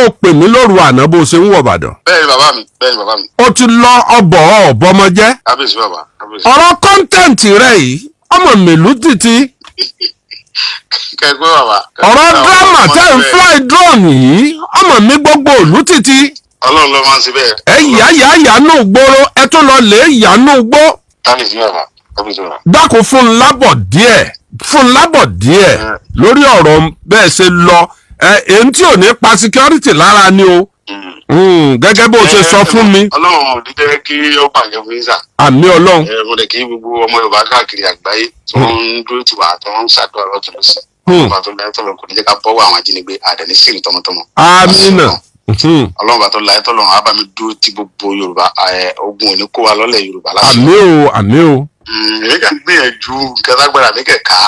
O pè mí lóru àná bó o ṣe ń wọ̀ Ìbàdàn. Bẹ́ẹ̀ ni bàbá mi, bẹ́ẹ̀ ni bàbá mi. O ti lọ ọbọ̀ ọ̀bọmọjẹ́. Kábíyèsí bàbá, kábíyèsí. Ọ̀rọ̀ content rẹ yìí, ọmọ mèlú títí. Kẹgbẹ́ bàbá. Ọ̀rọ̀ drama tẹ́ ń fly drone yìí, ọmọ mi gbogbo òlú títí. Ọlọ́run ló máa ń ṣe bẹ́ẹ̀. Ẹ yá yá yánú gbòòrò, ẹ tún lọ lè yánú gbó. Kábíyèsí bàbá, kábíyèsí bàbá. Dákun, fún un lábọ̀ díẹ̀, fún un lábọ̀ díẹ̀ lórí ọ̀rọ̀ bẹ́ẹ̀ ṣe lọ ẹ, èyí tí ò ní pa security lára ni o. Gẹ́gẹ́ bó o ṣe sọ fún mi. Ọlọ́run ò ní jẹ́ kí ó bàjẹ́ fún yín sà. Àmín Ọlọ́run. Ẹ mo lè kí gbogbo ọmọ Yorùbá káàkiri àgbáyé tí wọ́n ń dúró tì wá, tí wọ́n ń ṣàdúrà lọ́tún lọ́sì. Ọlọ́run bá tó láyé tọ́lọ́ kò ní jẹ́ ká bọ́wọ́ àwọn ajínigbé àdẹ̀ní sírì tọmọtọmọ. Amínà. Ọlọ́run bá tó láyé tọ́lọ́ á bá mi dúró ti gbogbo Yorùbá, ẹ, ogun ò ní kó wa lọ́lẹ̀ Yorùbá láti. Àmín o, àmín o. Èmi kàn gbìyànjú nǹkan tágbára mi kẹ̀ ká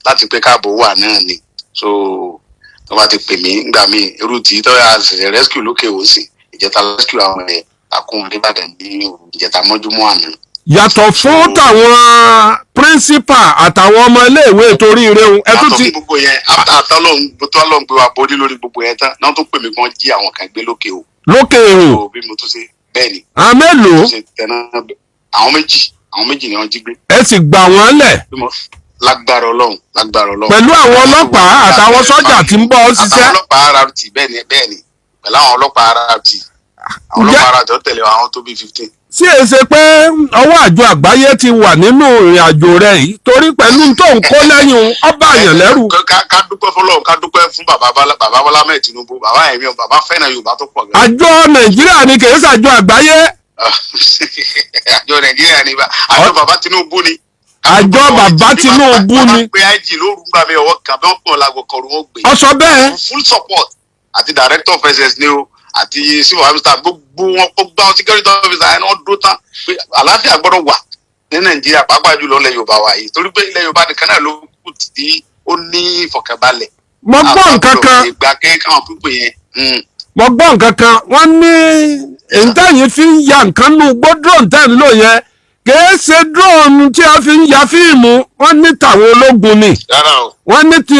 láti pé káàbò wà náà ni. So tó bá ti pè mí ńgbà míì, irú tí tó yà ṣẹ̀ṣẹ̀ rescue lókè òsì ìjẹta, rescue àwọn ẹ̀ takùn nìbàdàn ní ìjẹta mọ́júmọ́ àná. Yàtọ̀ fún tàwọn principal àtàwọn ọmọ iléèwé torí ire òun, ẹ tún yàtọ̀ ti fún gbogbo yẹn, àtàlọ́hún tó lọ́n gbé wa borí lórí gbogbo yẹn tán náà, tó pè mí kàn jí àwọn kan gbé lókè o. Lókè èrò? So bí mo tún ṣe bẹ́ẹ̀ ni. Àwọn mélòó? Mo ṣe tẹná àwọn méjì, àwọn méjì ni wọ́n jí gbé. Ẹ sì gbà wọ́n lẹ̀? Bí mo lágbára Ọlọ́run, lágbára Ọlọ́run. Pẹ̀lú àwọn ọlọ́pàá àtàwọn sọ́jà tí ń bọ́ ọ ṣiṣẹ́? Àtàwọn ọlọ́pàá RRT, bẹ́ẹ̀ ni, bẹ́ẹ̀ ni, pẹ̀lú àwọn ọlọ́pàá RRT, àwọn ọlọ́pàá RRT ó tẹ̀lé àwọn tó bí 15. Sí è ṣe pé ọwọ́ àjọ àgbáyé ti wà nínú ìrìn àjò rẹ yìí, torí pẹ̀lú tó ń kó lẹ́yìn, ọba àyàn lẹ́rù? Ká dúpẹ́ fọlọ́run, ká dúpẹ́ fún bàbá Bọ́lá, bàbá Bọ́lá mẹ́ẹ̀ Tinubu, bàbá ẹ̀mí ọ, bàbá fẹ́ràn Yorùbá tó pọ̀ gan. Àjọ Nàìjíríà ni, kì í ṣàjọ àgbáyé. Àjọ Nàìjíríà ni, àjọ bàbá Tinubu ni. Àjọ bàbá Tinubu ni. Pé IG lóru gbà mí, ọwọ́ kan bí wọ́n pọ̀ lágbo kan wọ́n gbé. Ọ sọ bẹ́ẹ̀. Full support àti director of SS ni o, àti civil officer, gbogbo wọn, gbogbo àwọn security officer ẹ̀ náà dúró tán pé àlàáfíà gbọ́dọ̀ wà ní Nàìjíríà, pàápàá jùlọ ilẹ̀ Yorùbá wa yìí, torí pé ilẹ̀ Yorùbá nìkan náà ló kù tí ó ní ìfọ̀kànbalẹ̀. Mo gbọ́ nǹkan kan. Ìgbà kẹ́kẹ́ pípé yẹn. Mo gbọ́ nǹkan kan, wọ́n ní èyí tẹ́yìn fi ń ya nǹkan nù gbó, drone tẹ́ ń lò yẹn kìí ṣe drone tí a fi ń ya fíìmù, wọ́n ní tàwọn ológun ni. Rárá o. Wọ́n ní ti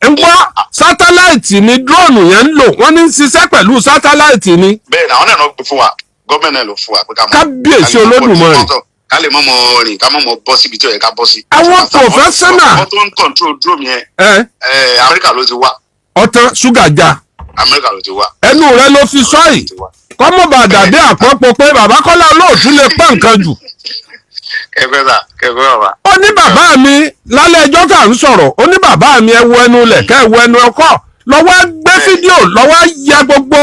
ń gbọ́ satellite ni drone yẹn ń lò, wọ́n ní ń ṣiṣẹ́ pẹ̀lú satellite ni. Bẹ́ẹ̀ ni, àwọn náà ló gbé fún wa, gọ́ọ̀mẹ̀ntì náà ló fún wa pé ká mọ̀. Kábíyèsí Olódùmarè. Ká lè mọ̀ mọ̀ rìn, ká mọ̀ mọ̀ bọ́ síbi tí ó yẹ ká bọ́ sí. Àwọn professional. Àwọn tó ń control drone yẹn, ẹ Amẹ́ríkà ló ti wá. Ọtán ṣúgà já. Amẹ́ríkà ló ti wá. Ẹnu rẹ ló fi sọ yìí, kọ́mọ̀ bá dàbí àpọ́pọ́ pé bàbá Kọ́lá Olóòtú lè pọ́n nǹkan jù. Kẹfẹ́ sà, kẹfẹ́ bàbá. Ó ní bàbá mi lálẹ́ ẹjọ́ tá à ń sọ̀rọ̀, ó ní bàbá mi, ẹ wo ẹnu lẹ̀ kẹ́ ẹ wo ẹnu ọkọ̀ lọ́wọ́, gbé fídíò lọ́wọ́, ya gbogbo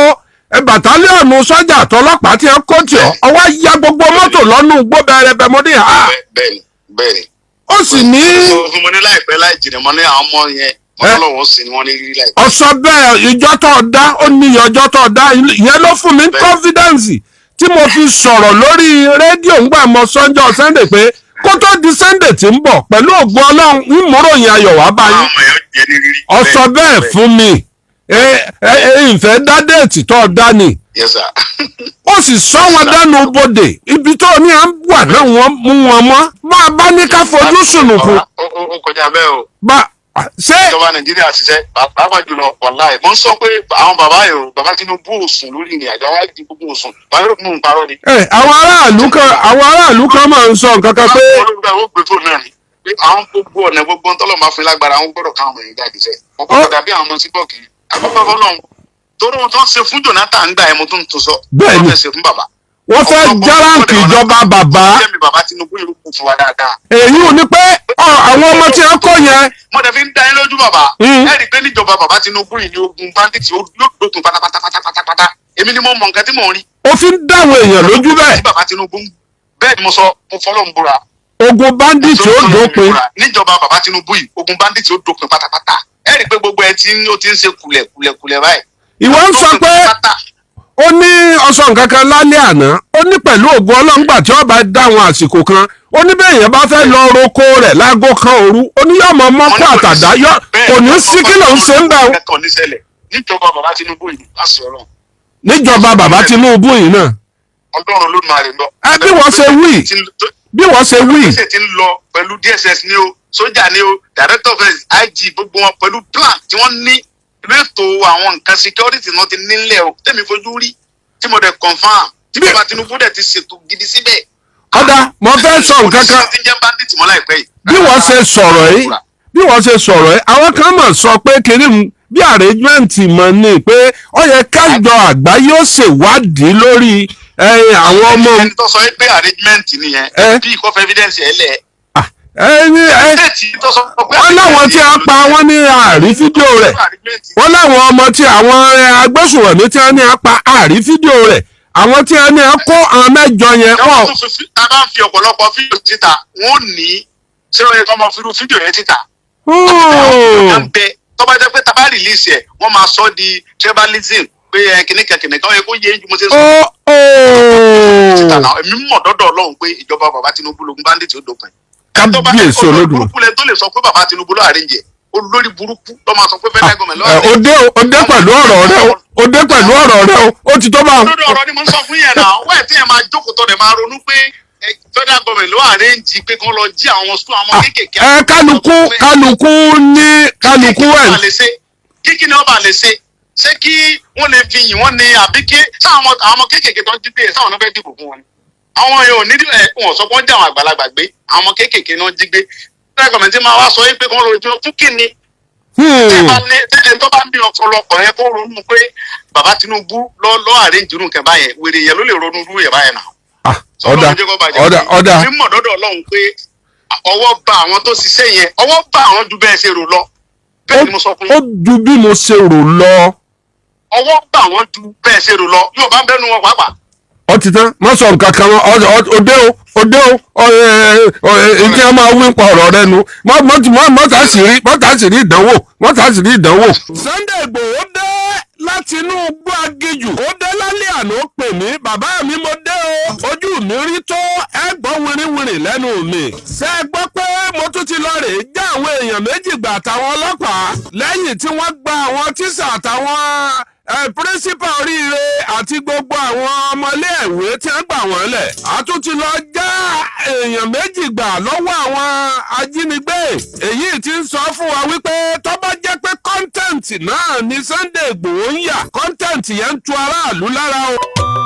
ẹ battalion sọ́jà àtọlọ́pàá tí ẹ kó tì ọ́, ọwọ́ ya gbogbo mọ́tò lọ́nù gbó bẹ̀rẹ̀ mo ní ha. Bẹ́ẹ̀ni, bẹ́ẹ̀ni. Ó sì ní. So fún mo ní láìpẹ́ láì jìnnà, mo ní àwọn ọmọ yẹn, mo ní Ọlọ́run sì ni wọ́n ní rírí láìpẹ́. Ọ̀sọ́ bẹ́ẹ̀, ìjọ tó dá ó ní ọjọ́ tó dá ìyẹn ló fún mi confidence tí mo fi sọ̀rọ̀ lórí rédíò ńgbà mọ sọ́njọ́ Sunday pé kó tó di Sunday tí ń bọ̀, pẹ̀lú ògo Ọlọ́run, ń múròyìn ayọ̀ wá báyìí. Àwọn ọmọ yẹn jẹ́ ní rírí. Ọ̀sọ́ bẹ́ẹ̀ fún mi, ẹ ẹ ìfẹ́ dá date tó dá ni. Yes sir. Ó sì sọ wọn dẹnu bodè, ibi tó ní à ń wà náà, wọ́n mú wọn mọ́ bá a bá ní ká fojú sùnùkùn. Ó kọjá bẹ́ẹ̀ o. Bá ṣé. Ìjọba Nàìjíríà ṣiṣẹ́, pàápàá jùlọ, wàláì, mo ń sọ pé àwọn bàbá yòó, bàbá Tinubu ò sùn lórí ìrìn àjò, àwọn àìdí gbogbo ò sùn, bàbá yóò mú un parọ́ ni. Ẹ àwọn aráàlú kan máa ń sọ nǹkan kan pé. Olùgbà ó gbé fóònù náà ni pé àwọn gbogbo ọ̀nà, gbogbo ń tọ́lọ̀ máa fi lágbára, àwọn gbọ́dọ̀ káwọn èèyàn jáde sẹ́, wọ́n gbọ́dọ̀ dàbí àwọn ọmọ síbọ̀kì àkọ́kọ́ fọlọ́run, torí wọn tó ń ṣe fún Jonathan gbà ẹ̀, mo tún tún sọ. Bẹ́ẹ̀ni. Wọ́n fẹ́ ṣe fún bàbá. Wọ́n fẹ́ járáǹkì ìjọba bàbá. Jẹ́mi bàbá Tinubu yóò kú fún wa dáadáa. Èyí ò ní pé ọ, àwọn ọmọ tí wọ́n kọ́ yẹn. Mo dẹ̀ fi ń dá yín lójú bàbá. Ẹ rí i pé níjọba bàbá Tinubu yìí ní ogun bandits yóò dókun pátápátá pátápátá. Èmi ni mo mọ nǹkan tí mò ń rí. Ó fi ń dáwọn èèyàn lójú bẹ́ẹ̀. Tí bàbá Tinubu bẹ́ẹ̀ ni mo sọ, mo fọlọ́ ń búra. Ogun bandit ó dópin. Níjọba bàbá Tinubu yìí, ogun bandits ó dópin pátápátá. Ẹ rí i pé gbogbo ẹ ti ń ó ti ń ṣe kulẹ̀ kulẹ̀ kulẹ̀ báyìí. Ìwọ ń sọ pé ó ní ọsọ nǹkan kan lálẹ́ àná, ó ní pẹ̀lú ògùn ọlọ́ngbà tí ọba dá àwọn àsìkò kan, ó ní bẹ́ẹ̀ yẹn bá fẹ́ lọ roko rẹ̀ láago 1 òru, ó ní yóò mọ mọ́kọ́ àtàdá yọ, kò ní sí kí ló ń ṣe ń bẹ̀ o. Níjọba bàbá Tinubu yìí, láti Ọlọ́run. Níjọba bàbá Tinubu yìí náà. Ọlọ́run ló máa rìn lọ. Ẹ bí wọ́n ṣe wí, bí wọ́n ṣe wí. Ṣe ti ń lọ pẹ̀lú DSS ni o, sójà ni o, director of IG, gbogbo wọn pẹ̀lú plan tí wọ́n ní. Rétò àwọn nǹkan security náà ti nílẹ̀ o, tẹ̀mí fojú rí, tí mo dẹ̀ confirm, tí bàbá Tinubu dẹ̀ ti ṣètò gidi síbẹ̀. Ọ̀dà, mo fẹ́ sọ nǹkan kan. Kò sí ti ń jẹ́ bandit mọ́ láìpẹ́ yìí. Bí wọ́n ṣe sọ̀rọ̀ yìí, bí wọ́n ṣe sọ̀rọ̀ yìí, àwọn kan mọ̀ sọ pé kiri bí arrangement mọ̀ ni pé ó yẹ kájọ àgbáyé ó ṣèwádìí lórí àwọn ọmọ. Ẹni tó sọ pé arrangement nìyẹn, bí kò fẹ́ evidence ẹ̀ lẹ̀. Ẹ State tó sọ pé Wọ́n láwọn tí a pa wọ́n ní àrí fídíò rẹ̀. Wọ́n láwọn ọmọ tí àwọn agbésùnmọ̀mí tí wọ́n ní a pa, àrí fídíò rẹ̀. Àwọn tí wọ́n ní a kó, àwọn mẹ́jọ yẹn wọ́n. Tá a bá ń fi ọ̀pọ̀lọpọ̀ fídíò síta, wọ́n ní ṣé ó yẹ kó máa fi irú fídíò yẹn síta? Kan bẹ tó bá jẹ́ pé tá a bá release ẹ̀, wọ́n máa sọ di tribalism pé ẹ kìnnìkan kìnnìkan. Ó yẹ kó yé ju mo ṣe sọ síta náà. Èmi mọ̀ dọ́dọ̀ Ọlọ́run pé ìjọba bàbá Tinubu lógun bandit ó dópin. Kábíyèsí Olódùmarè. Burúkú lẹni tó lè sọ pé bàbá Tinubu ló arrange ẹ̀. Olórí burúkú ló máa sọ pé federal government ló arrange. Òde òde pẹ̀lú ọ̀rọ̀ rẹ o, òde pẹ̀lú ọ̀rọ̀ rẹ o, ó ti tó bá. Lórí ọ̀rọ̀ ni mo ń sọ fún yẹn náà. Wẹ́ẹ̀ tí yẹn máa jókòó tọ́ dẹ̀ máa ronú pé federal government ló arrange pé kí wọ́n lọ jí àwọn school, àwọn kéékèèké. Ẹ kálukú kálukú ní kálukú Kí ẹ. ni wọ́n lè ṣe? Kí ni wọ́n bá lè ṣe? Ṣé kí wọ́n lè fi yìn wọ́n ní, àbí kí sáwọn àwọn ọmọ kéékèèké tó ń jí gbé, sáwọn náà fẹ́ dìbò fún wọn ni? Àwọn yẹn ò ní ẹ, wọn sọ pé wọ́n jẹ́ àwọn àgbàlagbà gbé, àwọn ọmọ kéékèèké náà jí gbé. Federal government máa wá sọ pé kí wọ́n lọ jọ fún kí ni? Tẹ́ bá ní tẹ́lẹ̀ tó bá ń bí ọ̀pọ̀lọpọ̀ yẹn kó ronú pé bàbá Tinubu lọ arrange irú nǹkan báyẹn, wèrè yẹn ló lè ronú irú yẹn báyẹn náà. Ọ̀dà, ọ̀dà, ọ̀dà. Ní mọ̀ dọ́dọ̀ Ọlọ́run pé ọwọ́ bá àwọn tó ṣiṣẹ́ yẹn, ọwọ́ bá àwọn ju bẹ́ẹ̀ ṣe rò lọ. Bẹ́ẹ̀ ni mo sọ fún Ó yín. ju bí mo ṣe rò lọ. Ọwọ́ bá àwọn ju bẹ́ẹ̀ ṣe rò lọ, yóò bá ń bẹ́nu wọn pàápàá. Ó ti tán, má sọ nǹkan kan mọ́. Òde o, òde o, ìdí a máa wí pa ọ̀rọ̀ rẹ nu. Mọ́tà sì rí ìdánwò, mọ́tà sì rí ìdánwò. Sunday Igboho dé láti inú igbó aginjù. Ó dé lálẹ́ àná, ó pè mí, "Bàbá mi, mo dé o, ojú mi rí tó, ẹ gbọ́ wìrìwìrì lẹ́nu mi." Ṣé ẹ gbọ́ pé mo tún ti lọ rèé já àwọn èèyàn méjì gbà àtàwọn ọlọ́pàá lẹ́yìn tí wọ́n gba àwọn tíṣà àtàwọn pírísípà oríire àti gbogbo àwọn ọmọléèwé tí wọ́n gbà wọ́n lẹ̀. A tún ti lọ já èèyàn méjì gbà lọ́wọ́ àwọn ajínigbé. Èyí tí ń sọ fún wa wípé tó bá jẹ́ pé content náà ni Sunday Igboho ń yà, content yẹn ń tu aráàlú lára o.